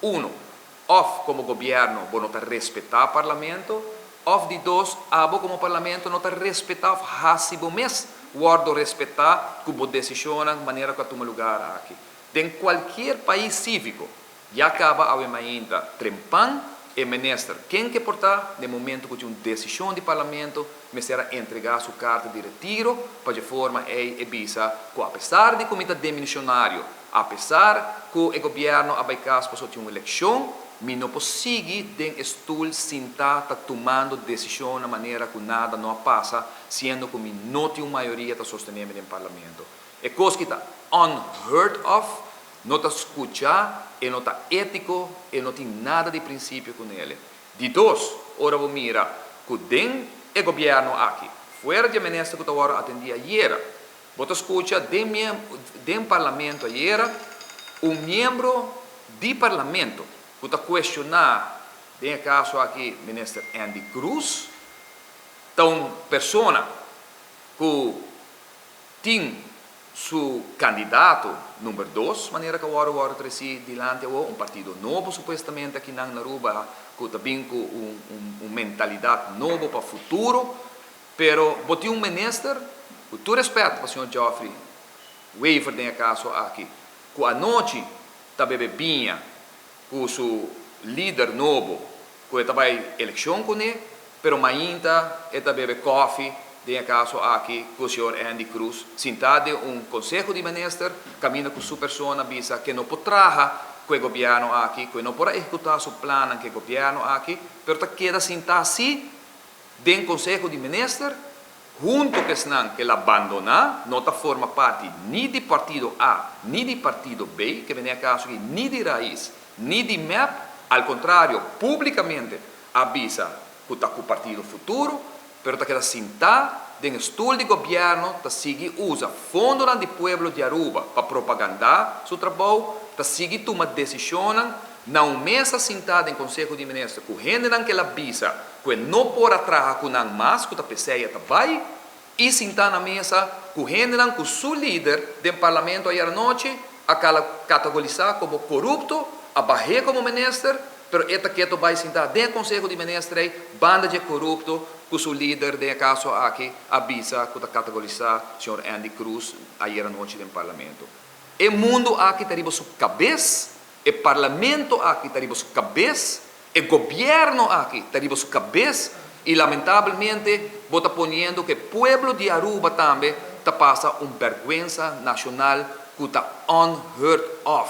Uno, of como gobierno bo no ta respeta parlamento, of di dos, abo como parlamento no ta respeta of haci bo mes wordo respeta cu bo decisionnan manera cu a tuma lugar aki. Den cualkier pais civico, ya caba awe mainta trempan e minister, ken ke por ta, den momento cu tin un decision di parlamento, mester a entrega su carta di retiro pa di forma ey e bisa cu apesar di cu mi ta demisionario, apesar cu e gobierno a bay cas pasobra tin un eleccion, mi no por sigui den e stoel sinta ta tumando decision na manera cu nada no a pasa, siendo cu mi no tin un mayoria ta sostene mi den parlamento. E cos ki ta unheard of, no ta scucha, e no ta etico, e no tin nada di principio cu nele. Di dos, ora bo mira cu den e gobierno aki, fuera di e minister cu ta worde atendi ayera, bo ta scucha den parlamento ayera un miembro di parlamento cu ta cuestiona, den e caso aki minister Endy Croes, ta un persona cu tin su candidato number 2, manera cu awor awor treci dilanti awor, un partido nobo supuestamente aki na Aruba, cu ta bin cu un mentalidad nobo pa futuro, pero bo tin un minister, cu tur respet pa señor Geoffrey Wever den e caso aki, cu anochi ta bebe biña cu su lider nobo, cu ta bay eleccion cune, pero mainta e ta bebe koffie, den e caso aki, cu señor Endy Croes, sinta den un conseho di minister, caminda cu su persona a bisa cu no por traha cu e gobierno aki, cu no por ehecuta su plan cu e gobierno aki, pero ta keda sinta asina den conseho di minister, hunto cu esnan cu el a abandona, no ta forma parti ni di partido A, ni di partido B, cu den e caso aki, ni di Raiz, ni di MEP, al contrario, publicamente a bisa cu ta cu partido Futuro, pero ta keda sinta den stoel di gobierno, ta sigui usa fondonan di pueblo di Aruba pa propaganda su trabou, ta sigui tuma decisionnan na un mesa sinta den conseho di minister, cu hendenan cu el a bisa, cu no por a traha cu nan mas, cu ta p'esey e ta bay, y sinta na mesa cu hendenan cu su lider den parlamento ayera nochi a categorisa como corupto, a bahe como minister, pero e ta keto bay sinta den conseho di minister ey, banda di corupto, cu su lider den caso aki a bisa cu ta categorisa señor Endy Croes ayera nochi den parlamento. E mundo aki ta riba su cabes, e parlamento aki ta riba su cabes, e gobierno aki ta riba su cabes y lamentablemente bo ta poniendo cu pueblo di Aruba tambe ta pasa un berguensa nacional cu ta unheard of.